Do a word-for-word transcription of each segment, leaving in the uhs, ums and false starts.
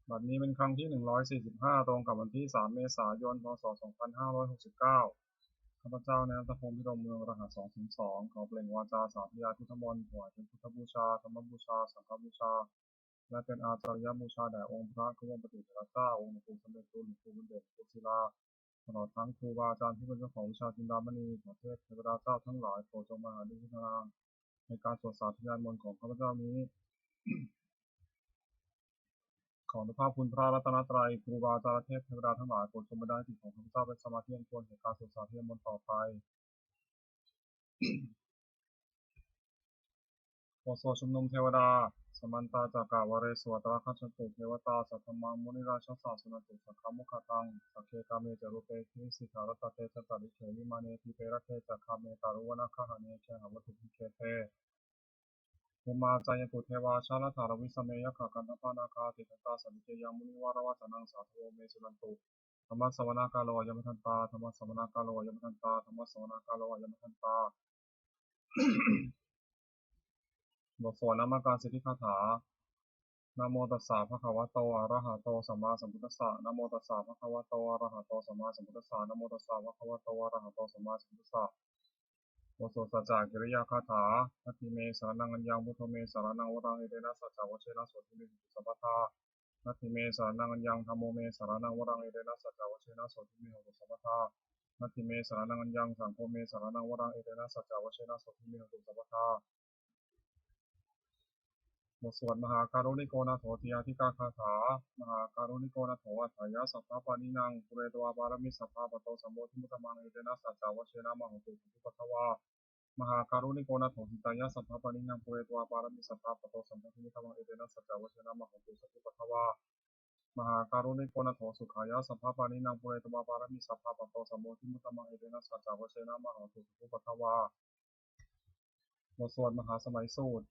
บัดนี้เป็นครั้งที่ หนึ่งร้อยสี่สิบห้า ตรงกับวันที่ สาม เมษายน พ.ศ. สองพันห้าร้อยหกสิบเก้า ข้าพเจ้า นายณัฐพงษ์ พิรมเมือง รหัส สองศูนย์สอง ขอเปล่งวาจาสาธยายพุทธมนต์ ถวายเป็นพุทธบูชา ธรรมบูชา สังฆบูชา และเป็นอาจาริยบูชาแด่องค์พระควัมปติเถระเจ้า องค์หลวงปู่สำเร็จลุน หลวงปู่บุญเดช หลวงปู่ศิลา ตลอดทั้งครูบาอาจารย์ผู้เป็นเจ้าของวิชาจินดามณี ขอเทพเทวดาเจ้าทั้งหลายโปรดจงมาหาดูนางในการสวดสาธยายมนต์ของข้าพเจ้านี้ ขออนุภาพคุณพระรัตนตรัย ครูบาอาจารย์ เทพเทวดาทั้งหลายโปรดจงบันดาลจิตของข้าพเจ้าเป็นสมาธิอันควรแก่การสวดสาธยายมนต์ต่อไป บทสวดชุมนุมเทวดา Samantā cakkavāḷesu atrāgacchantu devatā, saddhammaṃ munirājassa suṇantu saggamokkhadaṃ. Sagge kāme ca rūpe girisikharataṭe cantalikkhe vimāne, dīpe raṭṭhe ca gāme taruvanagahane gehavatthumhi khette, bhummā cāyantu devā jalathalavisame yakkhagandhabbanāgā, tiṭṭhantā santike yaṃ munivaravacanaṃ sādhavo me suṇantu. Dhammassavanakālo ayam bhadantā. Dhammassavanakālo ayam bhadantā. Dhammassavanakālo ayam bhadantā. บทสวดนมการสิทธิคาถา Namo tassa bhagavato arahato sammāsambuddhassa. Namo tassa bhagavato arahato sammāsambuddhassa. Namo tassa bhagavato arahato sammāsambuddhassa. บทสวดสัจจกิริยาคาถา Natthi me saraṇaṃ aññaṃ, buddho me saraṇaṃ varaṃ, etena saccavajjena sotthi me hotu sabbadā. Natthi me saraṇaṃ aññaṃ, dhammo me saraṇaṃ varaṃ, etena saccavajjena sotthi me hotu sabbadā. Natthi me saraṇaṃ aññaṃ, saṅgho me saraṇaṃ varaṃ, etena saccavajjena sotthi me hotu sabbadā. บทสวดมหาการุณิโกนาโถติอาทิกาคาถา Mahākāruṇiko nātho atthāya sabbapāṇinaṃ, pūretvā pāramī sabbā patto sambodhimuttamaṃ, etena saccavajjena mā hontu sabbupaddavā. Mahākāruṇiko nātho hitāya sabbapāṇinaṃ, pūretvā pāramī sabbā patto sambodhimuttamaṃ, etena saccavajjena mā hontu sabbupaddavā. Mahākāruṇiko nātho sukhāya sabbapāṇinaṃ, pūretvā pāramī sabbā patto sambodhimuttamaṃ, etena saccavajjena mā hontu sabbupaddavā. บทสวดมหาสมัยสูตร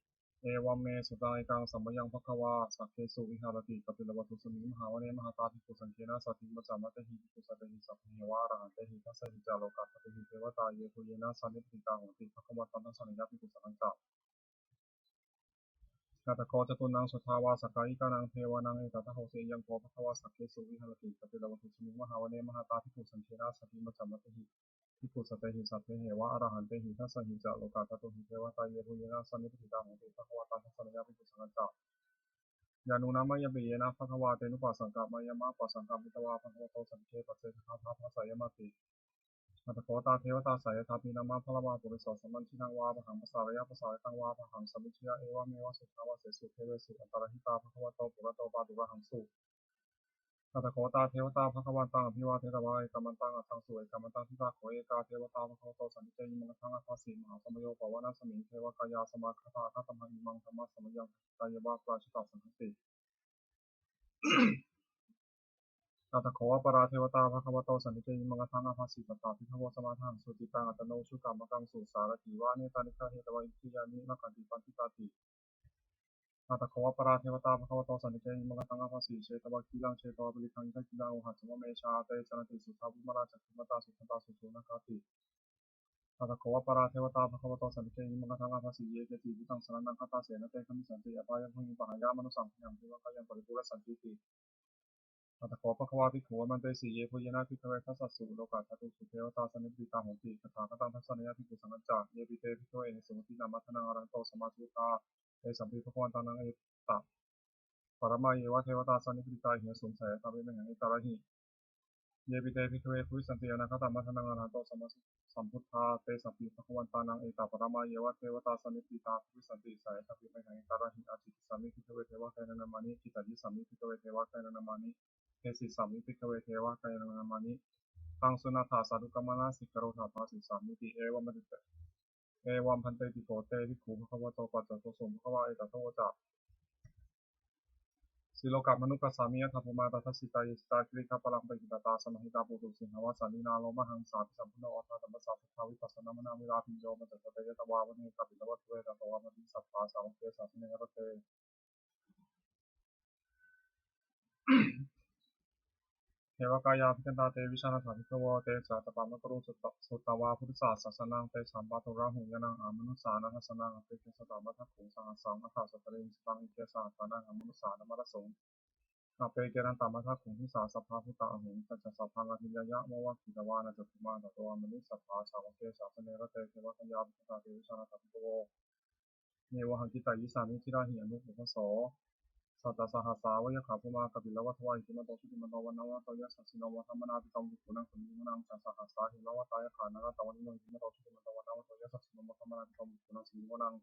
Evaṃ me sutaṃ. Ekaṃ samayaṃ bhagavā sakkesu viharati kapilavatthusmiṃ mahāvane mahatā bhikkhusaṅghena saddhiṃ pañcamattehi bhikkhusatehi sabbeheva arahantehi. Dasahi ca lokadhātūhi devatā yebhuyyena sannipatitā honti bhagavantaṃ dassanāya bhikkhusaṅghañca. Atha kho catunnaṃ suddhāvāsakāyikānaṃ devānaṃ etadahosi: Ayaṃ kho bhagavā sakkesu viharati kapilavatthusmiṃ mahāvane mahatā bhikkhusaṅghena saddhiṃ pañcamattehi bhikkhusatehi sabbeheva arahantehi. Dasahi ca lokadhātūhi devatā yebhuyyena sannipatitā honti bhagavantaṃ dassanāya bhikkhusaṅghañca. Yannūna mayampi yena bhagavā tenupasaṅkameyyāma, pasaṅkamitvā bhagavato santike paccekagāthā bhāseyyāmāti. Atha kho tā devatā seyyathāpi nāma balavā puriso sammiñjitaṃ vā bāhaṃ pasāreyya, pasāritaṃ vā bāhaṃ sammiñjeyya, evameva suddhāvāsesu devesu antarahitā bhagavato purato pāturahaṃsu. Atha kho tā devatā bhagavantaṃ abhivādetvā ekamantaṃ aṭṭhaṃsu. Ekamantaṃ ṭhitā kho ekā devatā bhagavato santike imaṃ gāthaṃ abhāsi: Mahāsamayo pavanasmiṃ, devakāyā samāgatā; āgatamha imaṃ dhammasamayaṃ, dakkhitāyeva aparājitasaṅghanti. Atha kho aparā devatā bhagavato santike imaṃ gāthaṃ abhāsi: Tatra bhikkhavo samādahaṃsu, cittaṃ attano ujukamakaṃsu; sārathīva nettāni gahetvā, indriyāni rakkhanti paṇḍitāti. Atha kho aparā devatā bhagavato santike imaṃ gāthaṃ abhāsi: Chetvā khīlaṃ chetvā palighaṃ, indakhīlaṃ ohaccamanejā; te caranti suddhā vimalā, cakkhumatā sudantā susunāgāti. Atha kho aparā devatā bhagavato santike imaṃ gāthaṃ abhāsi: Ye keci buddhaṃ saraṇaṃ gatāse, na te gamissanti apāyabhūmiṃ; pahāya mānusaṃ dehaṃ, devakāyaṃ paripūressantīti. Atha kho bhagavā bhikkhū āmantesi: Yebhuyyena bhikkhave dasasu lokadhātūsu devatā sannipatitā honti tathāgataṃ dassanāya bhikkhusaṅghañca. Yepi te bhikkhave ahesuṃ atītamaddhānaṃ arahanto sammāsambuddhā, tesampi bhagavantānaṃ etaparamāyeva devatā sannipatitā ahesuṃ, seyyathāpi mayhaṃ etarahi. Yepi te bhikkhave bhavissanti anāgatamaddhānaṃ arahanto sammāsambuddhā, tesampi bhagavantānaṃ etaparamāyeva devatā sannipatitā bhavissanti, seyyathāpi mayhaṃ etarahi. Ācikkhissāmi bhikkhave devakāyānaṃ nāmāni, kittayissāmi bhikkhave devakāyānaṃ nāmāni, desissāmi bhikkhave devakāyānaṃ nāmāni. Taṃ suṇātha sādhukaṃ manasikarotha bhāsissāmīti. Evaṃ bhante, evaṃ bhanteti kho te bhikkhū bhagavato paccassosuṃ. Bhagavā etadavoca: Silokamanukassāmi, yattha bhummā tadassitā; ye sitā girigabbharaṃ, pahitattā samāhitā. Puthū sīhāva sallīnā, lomahaṃsābhisambhuno; odātamanasā suddhā, vippasannamanāvilā. Bhiyyo pañcasate ñatvā, vane kāpilavatthave; tato āmantayi satthā, sāvake sāsane rate. Devakāyā abhikkantā, te vijānātha bhikkhavo; te ca ātappamakaruṃ, sutvā buddhassa sāsanaṃ. Tesampāturahu ñāṇaṃ, amanussāna dassanaṃ; appeke satamaddakkhuṃ, sahassaṃ atha sattariṃ. Sataṃ eke sahassānaṃ, amanussānamaddasuṃ. appekenantamaddakkhuṃ, disā sabbā phuṭā ahuṃ. Tañca sabbaṃ abhiññāya, vavakkhitvāna cakkhumā, tato āmantayi satthā, sāvake sāsane rate. Devakāyā ca bhaddekarattā, te vijānātha bhikkhavo, ye vohaṃ kittayissāmi, girāhi anupubbaso. Sattasahassā va yakkhā, bhummā kāpilavatthavā, iddhimanto jutimanto, vaṇṇavanto yasassino, modamānā abhikkāmuṃ, bhikkhūnaṃ samitiṃ vanaṃ. Chasahassā hemavatā, yakkhā nānattavaṇṇino, iddhimanto jutimanto, vaṇṇavanto yasassino, modamānā abhikkāmuṃ, bhikkhūnaṃ samitiṃ vanaṃ.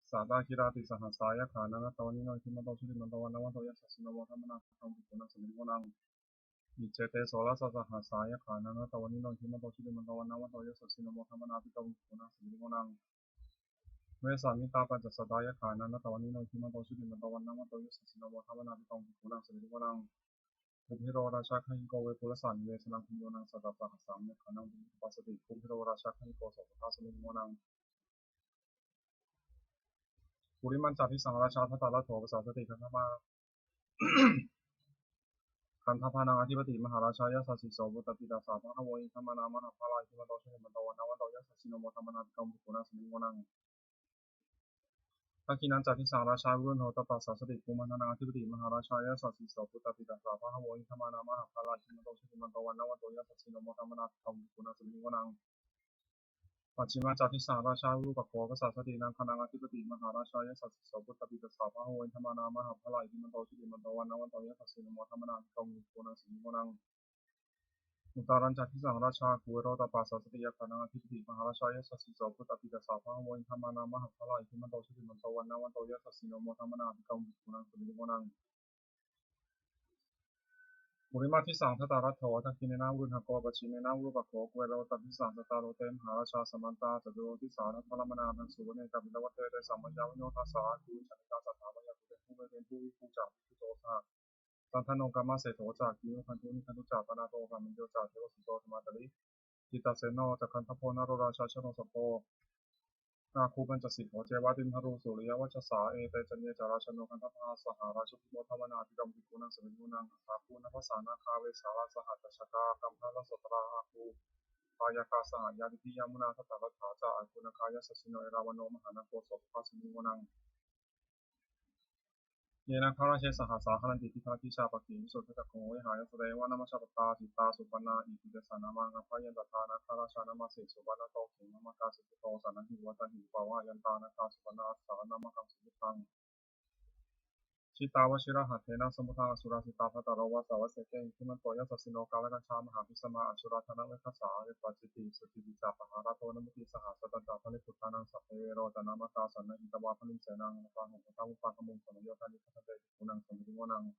Sātāgirā tisahassā, yakkhā nānattavaṇṇino, iddhimanto jutimanto, vaṇṇavanto yasassino, modamānā abhikkāmuṃ, bhikkhūnaṃ samitiṃ vanaṃ. Iccete soḷasasahassā, yakkhā nānattavaṇṇino, iddhimanto jutimanto, vaṇṇavanto yasassino, modamānā abhikkāmuṃ, bhikkhūnaṃ samitiṃ vanaṃ. Vessāmittā pañcasatā, yakkhā nānattavaṇṇino, iddhimanto jutimanto, vaṇṇavanto yasassino, modamānā abhikkāmuṃ, bhikkhūnaṃ samitiṃ vanaṃ. Kumbhīro rājagahiko, vepullassa nivesanaṃ, bhiyyo naṃ satasahassaṃ, yakkhānaṃ payirupāsati, kumbhīro rājagahiko, soḷasasahassānaṃ samitiṃ vanaṃ. Purimañca disaṃ rājā, dhataraṭṭho pasāsati, gandhabbā gandhabbānaṃ ādhipati, mahārājā yasassi so. Puttāpi tassa bahavo, indanāmā mahabbalā, iddhimanto jutimanto, vaṇṇavanto yasassino, modamānā abhikkāmuṃ, bhikkhūnaṃ samitiṃ vanaṃ. Dakkhiṇañca disaṃ rājā, virūḷho tappasāsati, kumbhaṇḍānaṃ ādhipati, mahārājā yasassi so. Puttāpi tassa bahavo, indanāmā mahabbalā, iddhimanto jutimanto, vaṇṇavanto yasassino, modamānā abhikkāmuṃ, bhikkhūnaṃ samitiṃ vanaṃ. Pacchimañca disaṃ rājā, virūpakkho pasāsati, nāgānaṃ ādhipati, mahārājā yasassi so. Puttāpi tassa bahavo, indanāmā mahabbalā, iddhimanto jutimanto, vaṇṇavanto yasassino, modamānā abhikkāmuṃ, bhikkhūnaṃ samitiṃ vanaṃ. Uttarañca disaṃ rājā, kuvero tappasāsati, yakkhānaṃ ādhipati, mahārājā yasassi so. Puttāpi tassa bahavo, indanāmā mahabbalā, iddhimanto jutimanto, vaṇṇavanto yasassino, modamānā abhikkāmuṃ, bhikkhūnaṃ samitiṃ vanaṃ. Purimaṃ disaṃ dhataraṭṭho, dakkhiṇena virūḷhako, pacchimena virūpakkho, kuvero uttaraṃ disaṃ. Cattāro te mahārājā, samantā caturo disā, daddallamānā aṭṭhaṃsu, vane kāpilavatthave. Tesaṃ māyāvino dāsā, āgū vañcanikā saṭhā, māyā kuṭeṇḍu veṭeṇḍu, viṭū ca viṭuṭo saha, candano kāmaseṭṭho ca, kinnughaṇḍu nighaṇḍu ca, panādo opamañño ca, devasūto ca mātali, cittaseno ca gandhabbo, naḷo rājā janosabho, āgū pañcasikho ceva, timbarū suriyavacchasā. Ete caññe ca rājāno, gandhabbā saha rājubhi, modamānā abhikkāmuṃ, bhikkhūnaṃ samitiṃ vanaṃ. Athāgū nābhasā nāgā, vesālā sahatacchakā, kambalassatarā āgū pāyāgā saha ñātibhi, yāmunā dhataraṭṭhā ca, āgū nāgā yasassino, erāvaṇo mahānāgo, sopāga samitiṃ vanaṃ. Ye nāgarāje sahasā haranti, dighā dijā pakkhi visuddhacakkhū, vehāyasā te vanamajjhapattā, citrā supaṇṇā iti tesa nāmaṃ. Abhayantadā nāgarājānamāsi, supaṇṇato khemamakāsi buddho, saṇhāhi vācāhi upavhayantā nāgā, supaṇṇassa namakāsi buddhaṃ. Jitā vajirahatthena, samuddaṃ asurā sitā, bhātaro vāsavassete, iddhimanto yasassino, kālakañjā mahābhismā, asurā dānaveghasā, vepacitti sucitti ca, pahārādo namucī saha. Satañca baliputtānaṃ, sabbe verocanāmakā, sannayhitvā baliṃ senaṃ, rāhubhaddamupāgamuṃ, samayodāni bhaddante, bhikkhūnaṃ samitiṃ vanaṃ.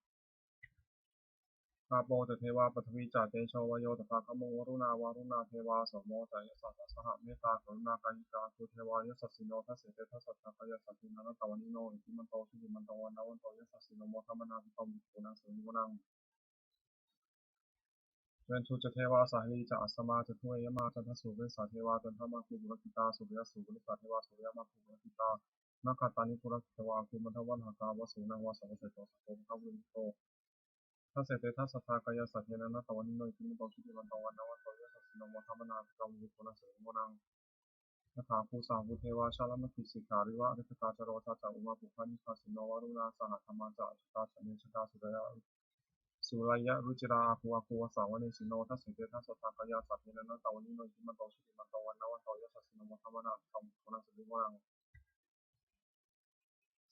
Āpo ca devā paṭhavī ca, tejo vāyo tadāgamuṃ, varuṇā vāruṇā devā, somo ca yasasā saha. Mettākaruṇākāyikā, āgū devā yasassino, dasete dasadhā kāyā, sabbe nānattavaṇṇino, iddhimanto jutimanto, vaṇṇavanto yasassino, modamānā abhikkāmuṃ, bhikkhūnaṃ samitiṃ vanaṃ. Veṇḍū ca devā sahalī ca, asamā ca duve yamā, candassūpanisā devā, candamāgū purakkhitā. Suriyassūpanisā devā, suriyamāgū purakkhitā, nakkhattāni purakkhitvā, āgū mandavalāhakā, vasūnaṃ vāsavassete, saha pāga. Dasete dasadhā kāyā, sabbe nānattavaṇṇino, iddhimanto jutimanto, vaṇṇavanto yasassino, modamānā abhikkāmuṃ, bhikkhūnaṃ samitiṃ vanaṃ. Athāgū sahabhū devā, jalamaggisikhāriva, ariṭṭhakā ca rojā ca, ummāpupphanibhāsino, varuṇā sahadhammā ca, accutā ca anejakā, sūleyyarucirā āgū, āgū vāsavanesino. Dasete dasadhā kāyā, sabbe nānattavaṇṇino, iddhimanto jutimanto, vaṇṇavanto yasassino, modamānā abhikkāmuṃ, bhikkhūnaṃ samitiṃ vanaṃ.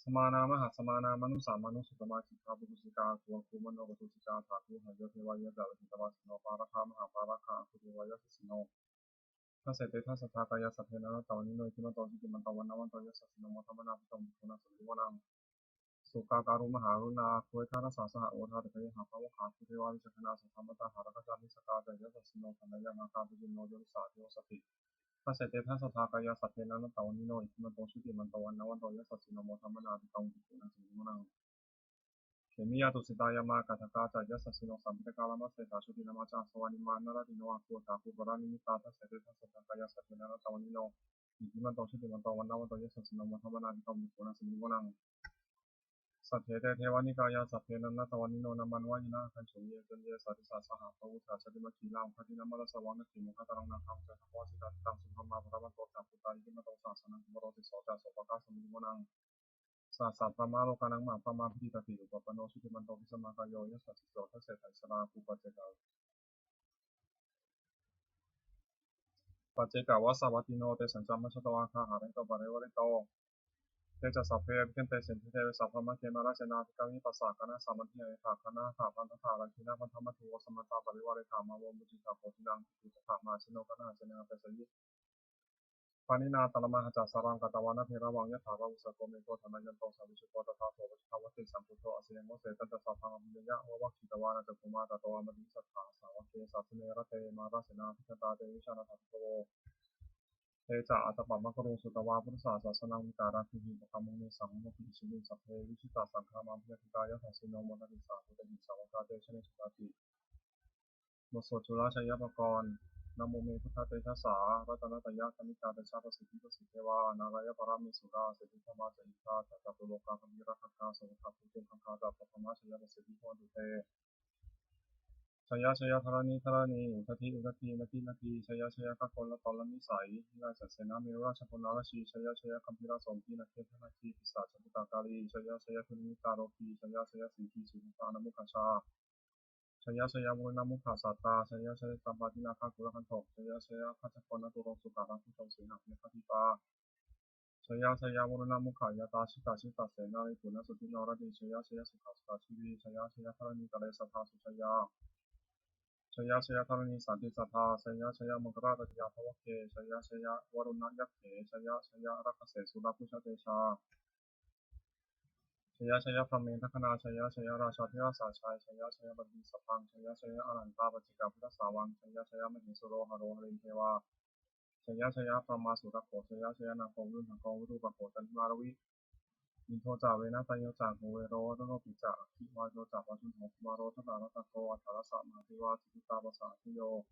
Samānā mahāsamānā, mānusā mānusuttamā, khiḍḍāpadūsikā āgū, āgū manopadūsikā. Athāgū harayo devā, ye ca lohitavāsino, pāragā mahāpāragā, āgū devā yasassino. Dasete dasadhā kāyā, sabbe nānattavaṇṇino, iddhimanto jutimanto, vaṇṇavanto yasassino, modamānā abhikkāmuṃ, bhikkhūnaṃ samitiṃ vanaṃ. Sukkā karumhā aruṇā, āgū ekadasā saha, odātagayhā pāmokkhā, āgū devā vicakkhaṇā, sadāmattā hāragajā. Missakā ca yasassino, thanayaṃ nāgā, pajjunno ca disā abhivassati. Dasete dasadhā kāyā, sabbe nānattavaṇṇino, iddhimanto jutimanto, vaṇṇavanto yasassino, modamānā abhikkāmuṃ, bhikkhūnaṃ samitiṃ vanaṃ. Khemiyā tusitā yāmā, kaṭṭhakā ca yasassino, lambitakā lāmaseṭṭhā, jotināmā ca āsavā, nimmānaratino āgū, athāgū paranimmitā. Dasete dasadhā kāyā, sabbe nānattavaṇṇino, iddhimanto jutimanto, vaṇṇavanto yasassino, modamānā abhikkāmuṃ, bhikkhūnaṃ samitiṃ vanaṃ. Saṭṭhete devanikāyā, sabbe nānattavaṇṇino, nāmanvayena āgañchuṃ, ye caññe sadisā saha. Pavutthajātimakkhilaṃ, oghatiṇṇamanāsavaṃ, dakkhemoghataraṃ nāgaṃ, candaṃva asitātitaṃ. Subrahmā paramatto ca, puttā iddhimato saha, sanaṅkumāro tisso ca, sopāga samitiṃ vanaṃ. Sahassabrahmalokānaṃ mahābrahmābhitiṭṭhati. Upapanno jutimanto bhismākāyo yasassiso. Dasettha issarā āgū pacceka paccekavasavattino, tesañca majjhato āgā hārito parivārito. Te ca sabbe abhikkante sainde deve sabrahmake mārasenā abhikkāmi. Passa kaṇhassa mandiyaṃ yathā kaṇhassa mandavalā, gandhabbānaṃ ghosīmatā parivāretha. Mā vo muñcittha bhonto naṃ, kitthu tattha mahāseno, kaṇhasenaṃ apesayi. Pāṇinā talamāhacca saraṃ katvāna bheravaṃ, yathā pāvussako megho thanayanto savijjuko, tadā so paccudāvatti saṅkuddho asayaṃvase. Tañca sabbaṃ abhiññāya vavakkhitvāna cakkhumā, tato āmantayi satthā sāvake sāsane rate. Mārasenā abhikkantā te vijānātha bhikkhavo. Te ca ātappamakaruṃ sutvā buddhassa sāsanaṃ, vītarāgehi pakkāmuṃ nesaṃ lomampi iñjayuṃ. Sabbe vijitasaṅgāmā bhayātītā yasassino, modanti saha bhūtehi sāvakā te janesutāti. บทสวดจุลชัยปกรณ์ Namo me buddhatejasā ratanattayadhammikā, tejapasiddhi pasīdevā nārāyaparamesurā. Siddhibrahmā ca indā ca catulokā gambhīrakkhakā, samuddā bhūtuṅgaṅgā ca brahmajayapasiddhi bhavantu te. Jaya jaya dharaṇi dharaṇī, udadhi udadhī nadi nadī, jaya jaya gagganatalanisai nirayasena merurājabala narajī, jaya jaya gambhīrasombhī nāgendanāgī pisācabhūtakālī, jaya jaya dunnimittarogī, jaya jaya siddhisunadanamukhajā, jaya jaya varuṇṇamukhasātrā, jaya jaya campādināgakulagantho, jaya jaya gajjagonnaturaṅgasukarabhujagasenapekhadīpā, jaya jaya varuṇṇamukhayātrā jitajittasenārī puna suddhi naradī, jaya jaya sukhā sukhā jīvī, jaya jaya dharaṇītale sadā sujayā, jaya jaya dharaṇī santi sadā, jaya jaya maṅkarājaññā bhavagge, jaya jaya varuṇṇayakkhe, jaya jaya rakkhase surabhujatejā, jaya jaya brahmendagaṇā, jaya jaya rājādhirājasājjai, jaya jaya paṭhaviṃ sabbaṃ, jaya jaya arahantā paccekabuddhasāvaṃ, jaya jaya mahesuro haro harindevā, jaya jaya brahmā surakkho, jaya jaya nāgo viruḷhako virūpakkho candimā ravi, indo ca venateyyo ca kuvero varuṇopi ca, aggi vāyo ca pājuṇho kumāro dhataraṭṭhako, aṭṭhārasa mahādevā siddhitāpasa-ādayo,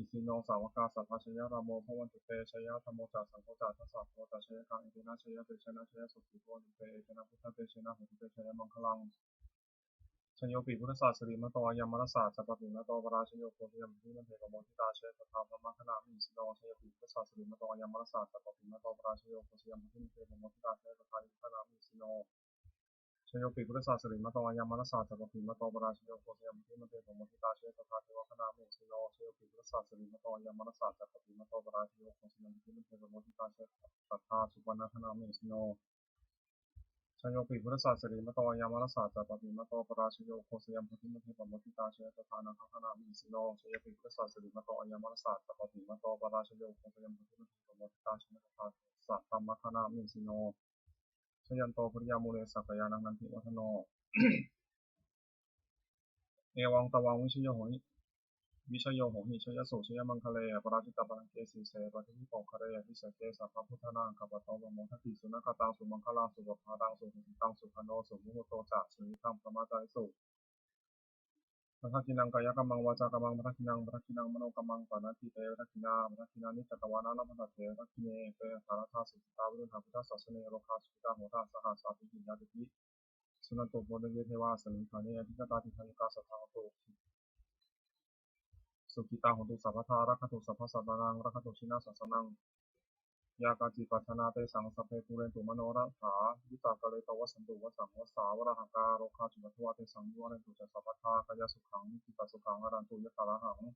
isino sāvakā sabbā jayarāmo bhavantu te. Jayadhammo ca saṅgho ca dasapotha jayakaṃ, etena jayatejena jayasotthī bhavantu te. Etena buddhatejena hotu te jayamaṅgalaṃ. Jayopi buddhassa sirīmato ayaṃ, mārassa ca pāpimato parājayo, ghosayuṃ bodhimaṇḍe pamoditā, jaya tadā brahmagaṇā mahesino. Jayopi buddhassa sirīmato ayaṃ, mārassa ca pāpimato parājayo, ghosayuṃ bodhimaṇḍe pamoditā, jaya tadā devagaṇā mahesino. Jayopi buddhassa sirīmato ayaṃ, mārassa ca pāpimato parājayo, ghosayuṃ bodhimaṇḍe pamoditā, jaya tadā devagaṇā mahesino. Jayopi buddhassa sirīmato ayaṃ, mārassa ca pāpimato parājayo, ghosayuṃ bodhimaṇḍe pamoditā, jaya tadā supaṇṇagaṇā mahesino. Jayopi buddhassa sirīmato ayaṃ, mārassa ca pāpimato parājayo, ghosayuṃ bodhimaṇḍe pamoditā, jaya tadā nāgagaṇā mahesino. Jayopi buddhassa sirīmato ayaṃ, mārassa ca pāpimato parājayo, ghosayuṃ bodhimaṇḍe pamoditā, jaya tadā sabrahmagaṇā mahesino. Jayanto bodhiyā mūle sakyānaṃ nandivaḍḍhano. Evaṃ tvaṃ vijayo hohi, vijayo hohi jayassu jayamaṅgale, aparājitapallaṅke sīse paṭhavipokkhare, abhiseke sabbabuddhānaṃ aggappatto pamodati. Sunakkhattaṃ sumaṅgalaṃ supabhātaṃ suhuṭṭhitaṃ, sukhaṇo sumuhutto ca suyiṭṭhaṃ brahmacārisu. Padakkhiṇaṃ kāyakammaṃ vācākammaṃ padakkhiṇaṃ, padakkhiṇaṃ manokammaṃ paṇidhī te padakkhiṇā. Padakkhiṇāni katvāna labhantatthe padakkhiṇe. Te atthaladdhā sukhitā viruḷhā buddhasāsane, rogā sukhitā hotha saha sabbehi ñātibhi. Suṇantu bhonto ye devā asmiṃ ṭhāne adhigatā, dīghāyukā sadā hontu, sukhitā hontu sabbadā. Rakkhantu sabbasattānaṃ, rakkhantu jinasāsanaṃ. Yā kāci patthanā tesaṃ, sabbe pūrentu manorathā. Yuttakāle pavassantu vassaṃ vassā valāhakā. Rogā cupaddavā tesaṃ, nivārentu ca sabbadā. Kāyasukhaṃ cittisukhaṃ arahantu yathārahaṃ.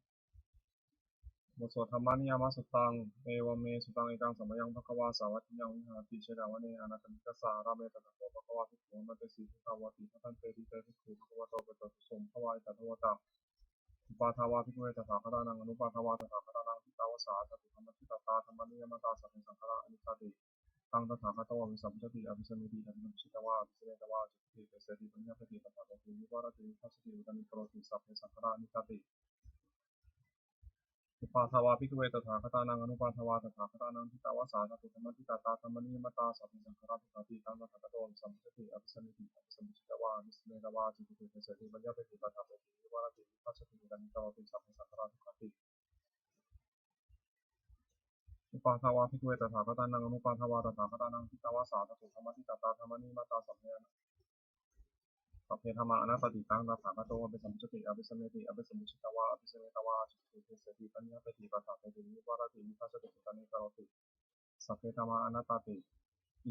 บทสวด Dhammaniyāmasuttaṃ. Evaṃ me sutaṃ. Ekaṃ samayaṃ bhagavā sāvatthiyaṃ viharati jetavane anāthapiṇḍikassa ārāme. Tatra kho bhagavā bhikkhū āmantesi. Bhagavāti. Bhadanteti te bhikkhū bhagavato paccassosuṃ. Bhagavā etadavoca. Uppādā vā bhikkhave tathāgatānaṃ anuppādā vā tathāgatānaṃ, ṭhitā va sā dhātu dhammaṭṭhitatā dhammaniyāmatā: sabbe saṅkhārā aniccāti. Taṃ tathāgato abhisambujjhati abhisameti abhisambujjhitvā abhāsetvā ācikkhati deseti paññapeti paṭṭhapeti vivarati vibhajati uttānīkaroti sabbe saṅkhārā aniccāti. Uppādā vā bhikkhave tathāgatānaṃ anuppādā vā tathāgatānaṃ, ṭhitā va sā dhātu dhammaṭṭhitatā dhammaniyāmatā: sabbe saṅkhārā dukkhāti. Taṃ tathāgato abhisambujjhati abhisameti abhisambujjhitvā abhāsetvā ācikkhati deseti paññapeti paṭṭhapeti vivarati vibhajati uttānīkaroti sabbe saṅkhārā dukkhāti. Uppādā vā bhikkhave tathāgatānaṃ anuppādā vā tathāgatānaṃ, ṭhitā va sā dhātu dhammaṭṭhitatā dhammaniyāmatā: sabbe sabbe dhammā anattāti. Taṃ tathāgato abhisambujjhati abhisameti abhisambujjhitvā abhāsetvā ācikkhati deseti paññapeti paṭṭhapeti vivarati vibhajati uttānīkaroti sabbe dhammā anattāti.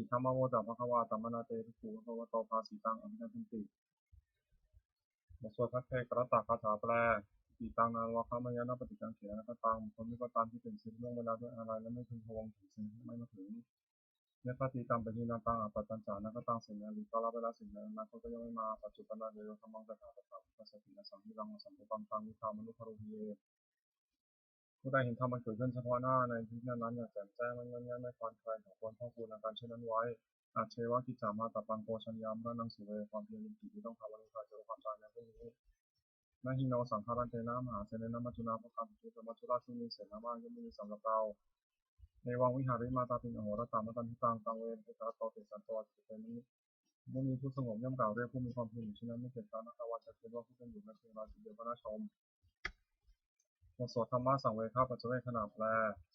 Idamavoca bhagavā. Samaṇā te bhikkhū bhagavato bhāsitaṃ abhinandunti. บทสวดภัทเทกรัตตคาถาแปล Itihidaṃ nānvāgameyya nappaṭikaṅkhe anāgataṃ. บุคคลไม่ประทานที่เป็นสิทธิ์ล่วงเวลาด้วยอาลัย และไม่พึงพะวงถึงสิ่งที่ไม่มาถึง Yadatītampahīnantaṃ appattañca anāgataṃ. สิ่งในอดีตก็ละไปแล้ว สิ่งในอนาคตก็ยังไม่มา Paccuppannañca yo dhammaṃ tattha tattha vipassati, asaṃhiraṃ asaṅkuppaṃ taṃ viddhā manubrūhaye. ผู้ใดเห็นธรรมอันเกิดขึ้นเฉพาะหน้าในที่นั้นๆ อย่างแจ่มแจ้ง ไม่ง่อนแง่น ไม่คลอนแคลน เขาควรพอกพูนอาการเช่นนั้นไว้ Ajjeva kiccamātappaṃ ko jaññā maraṇaṃ suve. ความเพียรเป็นกิจที่ต้องทำ มนุษย์จะรู้ความตายในพรุ่งนี้ Na hi no saṅgarantena mahāsenena maccunā bhagā sukhī sampajjā. ไม่มีเสนามา ย่อมไม่มีสำหรับเรา Evaṃ vihārimātāpiṃ ahorattamatanditaṃ, taṃ ve bhaddekarattoti santo ācikkhate muni. มุนีผู้สงบย่อมกล่าวเรียกผู้มีความเพียรอยู่เช่นนั้น ไม่เกียจคร้าน นับแต่วันจนคืน ว่าผู้เป็นบุตรแม่เพียงราตรีเดียวก็น่าชม บทสวดธัมมสังเวคปัจจเวกขณาแปล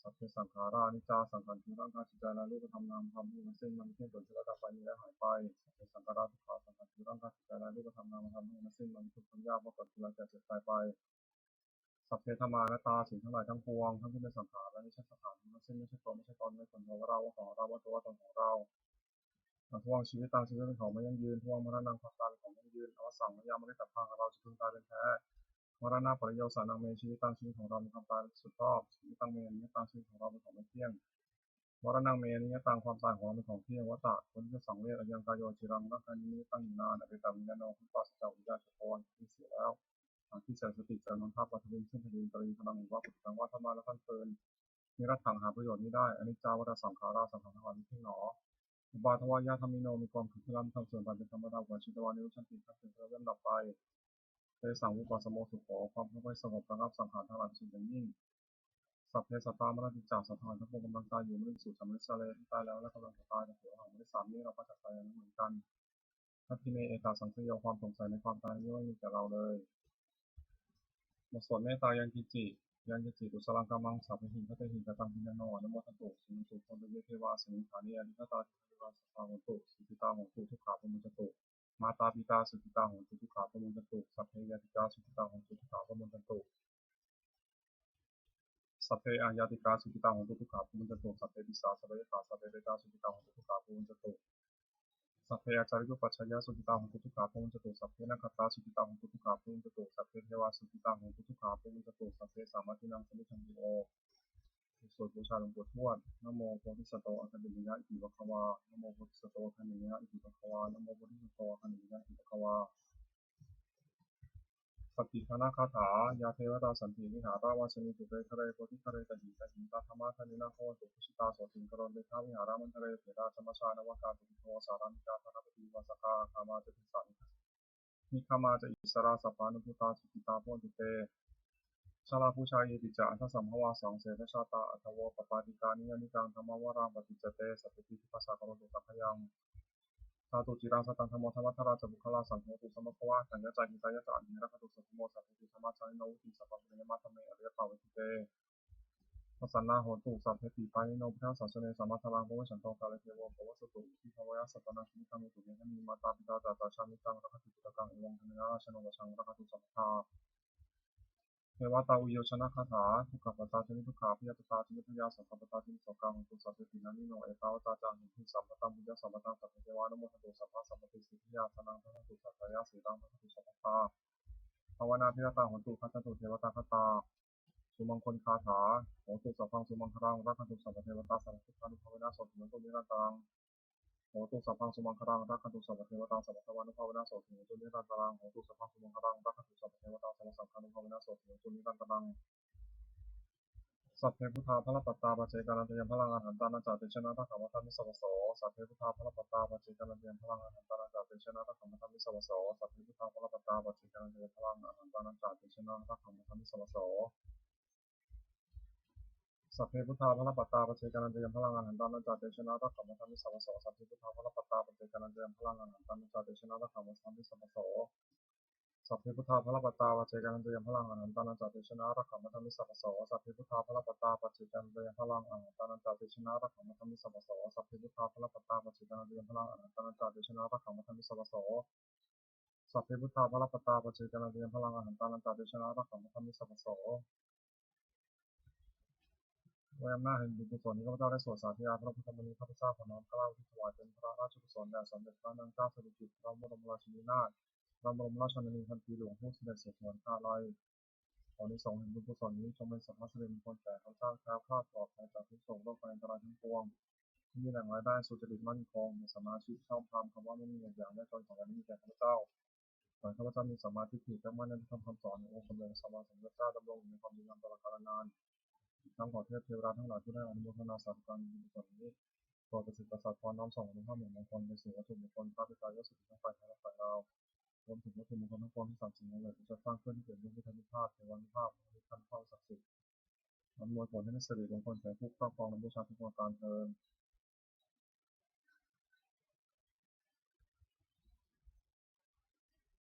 Sabbe saṅkhārā aniccā. สังขารคือร่างกายจิตใจและรูปธรรมนามธรรมทั้งสิ้น มันไม่เที่ยง เกิดขึ้นแล้วดับไป มีแล้วหายไป Sabbe saṅkhārā dukkhā. สังขารคือร่างกายจิตใจและรูปธรรมนามธรรมทั้งสิ้น มันเป็นทุกข์ทนยาก เพราะเกิดขึ้นแล้วแก่เจ็บตายไป Sabbe dhammā anattā. สิ่งทั้งหลายทั้งปวง ทั้งที่เป็นสังขารและไม่ใช่สังขาร ทั้งสิ้น ไม่ใช่ตัว ไม่ใช่ตน ไม่ควรถือว่าเรา ว่าของเรา ว่าตัว ว่าตนของเรา Addhavaṃ jīvitaṃ. ชีวิตเป็นของไม่ยั่งยืน Addhavaṃ maraṇaṃ. ความตายเป็นของยั่งยืน Avassaṃ mayā maritabbaṃ. เราจะพึงตายเป็นแท้ Maraṇapariyosānaṃ me jīvitaṃ. ชีวิตของเรามีความตายเป็นที่สุดรอบ Jīvitaṃ me aniyataṃ. ชีวิตของเราเป็นของไม่เที่ยง Maraṇaṃ me aniyataṃ. ความตายของเราเป็นของเที่ยง Vata. ควรที่จะสังเวช Ayaṃ kāyo aciraṃ arakkhaṃ, นี้มิตรตั้งอยู่นาน Apetaviññāṇo. ผู้ปราศจากวิญญาณ จัตตาริ สิบสี่ แล้ว Adhisessati. จะนอนทับ Paṭhaviṃ. ซึ่งแผ่นดิน Parīkhāraṃ. อุปา Phuṭṭhaṃ vā dhammā. และท่านเกิน Niratthaṃ. หาประโยชน์มิได้ Aniccā vata saṅkhārā. สังขารทั้งหลายไม่เtīยงหนอ Uppādavayadhammino. มีความเกิดขึ้นแล้ว มีความเสื่อมไปเป็นธรรมดา Upajjitvā nirujjhanti. ครั้นเกิดขึ้นแล้วย่อมดับไป Tesaṃ vūpasamo sukho. ความเข้าไปสงบระงับสังขารทั้งหลายเป็นสุขอย่างยิ่ง Sabbe sattā maranti ca. สัตว์ทั้งหลายทั้งปวงกำลังตายอยู่ Mariṃsu ca marissare. ที่ตายแล้วและกำลังจะตาย Tathevāhaṃ marissāmi. เราก็จะตายอย่างนั้นเหมือนกัน Natthi me ettha saṃsayo. ความสงสัยในความตายนี้ไม่มีแก่เราเลย บทสวดเมตตา Yaṅkiñci. Yaṅkiñci kusalaṃ kammaṃ sabbehi katehi kataṃ, puññaṃ no anumodantu. Suṇantu bhonto ye devā asmiṃ ṭhāne adhigatā, dīghā yukā sadā hontu, sukhitā hontu, dukkhā pamuñcantu. Mātā pitā sukhitā hontu, dukkhā pamuñcantu. Sabbe ñātikā sukhitā hontu, dukkhā pamuñcantu. Sabbe aññātikā sukhitā hontu, dukkhā pamuñcantu. Sabbe pisā sabbe yakkhā sabbe petā sukhitā hontu, dukkhā pamuñcantu. Sabbe ācariyupajjhāyā sukhitā hontu, dukkhā pamuñcantu. Sabbe nakkhattā sukhitā hontu, dukkhā pamuñcantu. Sabbe devā sukhitā hontu, dukkhā pamuñcantu. Sabbasampattīnaṃ samijjhantu. สวดบูชาหลวงปู่ทวด Namo bodhisatto āgantimāya iti bhagavā. Namo bodhisatto āgantimāya iti bhagavā. Namo bodhisatto āgantimāya iti bhagavā. Pattidānagāthā. Yā devatā santi vihāravāsinī, thūpe ghare bodhighare tahiṃ tahiṃ, tā dhammadānena bhavantu pūjitā, sotthiṃ karontedha vihāramaṇḍale. Therā ca majjhā navakā ca bhikkhavo, sārāmikā dānapatī upāsakā, gāmā ca desā nigamā ca issarā, sappāṇabhūtā sukhitā bhavantu te. Jalābujā yepi ca aṇḍasambhavā, saṃsedajātā athavopapātikā, niyyānikaṃ dhammavaraṃ paṭicca te, sabbepi dukkhassa karontu saṅkhayaṃ. Ṭhātu ciraṃ sataṃ dhammo, dhammaddharā ca puggalā, saṅgho hotu samaggo va. Atthāya ca hitāya ca, amhe rakkhatu saddhammo, sabbepi dhammacārino, vuḍḍhiṃ sampāpuṇeyyāma, dhamme ariyappavedite. Pasannā hontu sabbepi, pāṇino buddhasāsane, sammā dhāraṃ pavecchanto, kāle devo pavassatu, udisā devānaṃ samitiṃ peto bhayappattidānā, suyiṭṭhaṃ hotu me dhammī. Mātā pitā ca atrajaṃ, mittaṃ rakkhatu puttakaṃ, evaṃ dhammena rakkhaṇo pajaṃ, rakkhatha sabbadā. Devatāuyyojanagāthā. Dukkhappattā ca niddukkhā, bhayappattā ca nibbhayā, sokappattā ca nissokā, hontu sabbepi pāṇino. Ettāvatā ca amhehi, sambhataṃ puññasampadaṃ, sabbe devānumodantu, sabbasampattisiddhiyā. Dānaṃ dadantu saddhāya, sīlaṃ rakkhantu sabbadā, bhāvanābhiratā hontu, gacchantu devatāgatā. Sumaṅgalagāthā. Hotu sabbaṃ sumaṅgalaṃ, rakkhantu sabbadevatā, sabbabuddhānubhāvena, sotthī hontu nirantaraṃ. Hotu sabbaṃ sumaṅgalaṃ, rakkhantu sabbadevatā, sabbadhammānubhāvena, sotthī hontu nirantaraṃ. Hotu sabbaṃ sumaṅgalaṃ, rakkhantu sabbadevatā, sabbasaṅghānubhāvena, sotthī hontu nirantaraṃ. Sabbe buddhā balappattā, paccekānañca yaṃ balaṃ, arahantānañca tejena, rakkhaṃ bandhāmi sabbaso. Sabbe buddhā balappattā, paccekānañca yaṃ balaṃ, arahantānañca tejena, rakkhaṃ bandhāmi sabbaso. Sabbe buddhā balappattā, paccekānañca yaṃ balaṃ, arahantānañca tejena, rakkhaṃ bandhāmi sabbaso. Sabbe buddhā balappattā, paccekānañca yaṃ balaṃ, arahantānañca tejena, rakkhaṃ bandhāmi sabbaso. Sabbe buddhā balappattā, paccekānañca yaṃ balaṃ, arahantānañca tejena, rakkhaṃ bandhāmi sabbaso. Sabbe buddhā balappattā, paccekānañca yaṃ balaṃ, arahantānañca tejena, rakkhaṃ bandhāmi sabbaso. Sabbe buddhā balappattā, paccekānañca yaṃ balaṃ, arahantānañca tejena, rakkhaṃ bandhāmi sabbaso. Sabbe buddhā balappattā, paccekānañca yaṃ balaṃ, arahantānañca tejena, rakkhaṃ bandhāmi sabbaso. Sabbe buddhā balappattā, paccekānañca yaṃ balaṃ, arahantānañca tejena, rakkhaṃ bandhāmi sabbaso. ด้วยอำนาจแห่งบุญกุศลที่ข้าพเจ้าได้สวดสาธยายพระพุทธมนต์นี้ ข้าพเจ้าขอน้อมเกล้าอุทิศถวายเป็นพระราชกุศลแด่สมเด็จพระนางเจ้าสิริกิติ์ พระบรมราชินีนาถ พระบรมราชชนนีพันปีหลวง ผู้เสด็จสู่สวรรคาลัย ขออานิสงส์แห่งบุญกุศลนี้จงเป็นสัพพะสิริมงคลแก่ข้าพเจ้า แคล้วคลาดปลอดภัยจากทุกข์โศกโรคภัยอันตรายทั้งปวง ที่มีแหล่งรายได้สุจริตมั่นคง มีสมาธิชอบธรรม คำว่าไม่มีหมดอย่างยากจนของวันนี้มีแก่ข้าพเจ้า ขอให้ข้าพเจ้ามีสัมมาทิฏฐิ ตั้งมั่นในพระธรรมคำสอนขององค์สมเด็จพระสัมมาสัมพุทธเจ้า ดำรงอยู่ในความดีงามตลอดกาลนาน ทั้งขอเทพเทวดาทั้งหลายผู้ได้อนุโมทนาสาธุการในบุญกุศลนี้ โปรดประสิทธิ์ประสาทพรน้อมส่งอานุภาพแห่งมงคลไปสู่วัตถุมงคลพระปิดตายอดสุขทั้งฝ่ายไทยและฝ่ายลาว รวมถึงวัตถุมงคลทั้งปวงที่สามสิ่งนั้นเลยที่จะสร้างขึ้นให้เกิดมีพุทธานุภาพ เทวานุภาพ และนิพพานุภาพศักดิ์สิทธิ์ อำนวยผลให้เป็นสิริมงคลแก่ผู้ครอบครองและบูชาทุกประการเทอญ